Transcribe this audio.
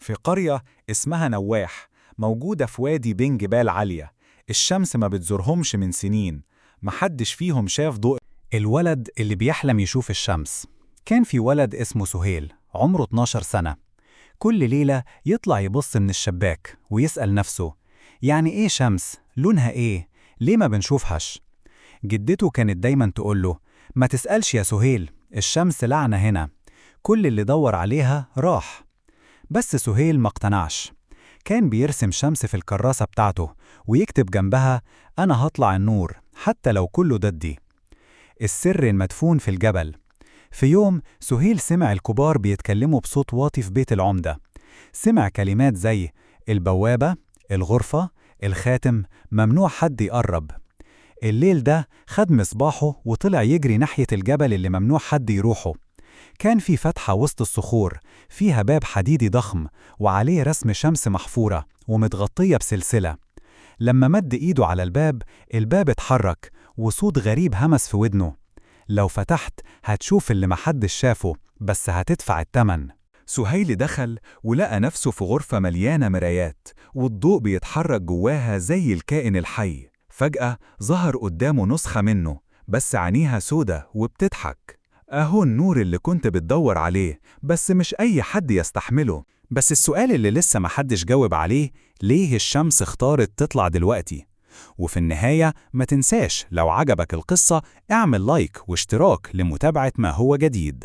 في قرية اسمها نواح، موجودة في وادي بين جبال عالية، الشمس ما بتزورهمش من سنين، محدش فيهم شاف ضوء. الولد اللي بيحلم يشوف الشمس. كان في ولد اسمه سهيل، عمره 12 سنة. كل ليلة يطلع يبص من الشباك ويسأل نفسه: يعني إيه شمس؟ لونها إيه؟ ليه ما بنشوفهاش؟ جدته كانت دايما تقوله: ما تسألش يا سهيل، الشمس لعنة هنا، كل اللي دور عليها راح. بس سهيل ما اقتنعش. كان بيرسم شمس في الكراسة بتاعته ويكتب جنبها: أنا هطلع النور حتى لو كله ضدي. السر المدفون في الجبل. في يوم سهيل سمع الكبار بيتكلموا بصوت واطي في بيت العمدة. سمع كلمات زي البوابة، الغرفة، الخاتم، ممنوع حد يقرب. الليل ده خد مصباحه وطلع يجري ناحية الجبل اللي ممنوع حد يروحه. كان في فتحة وسط الصخور فيها باب حديدي ضخم وعليه رسم شمس محفورة ومتغطية بسلسلة. لما مد إيده على الباب، الباب اتحرك وصوت غريب همس في ودنه: لو فتحت هتشوف اللي محدش شافه، بس هتدفع التمن. سهيل دخل ولقى نفسه في غرفة مليانة مرايات، والضوء بيتحرك جواها زي الكائن الحي. فجأة ظهر قدامه نسخة منه، بس عينيها سودة وبتضحك. أهو النور اللي كنت بتدور عليه، بس مش أي حد يستحمله. بس السؤال اللي لسه محدش جاوب عليه: ليه الشمس اختارت تطلع دلوقتي؟ وفي النهاية ما تنساش، لو عجبك القصة اعمل لايك واشتراك لمتابعة ما هو جديد.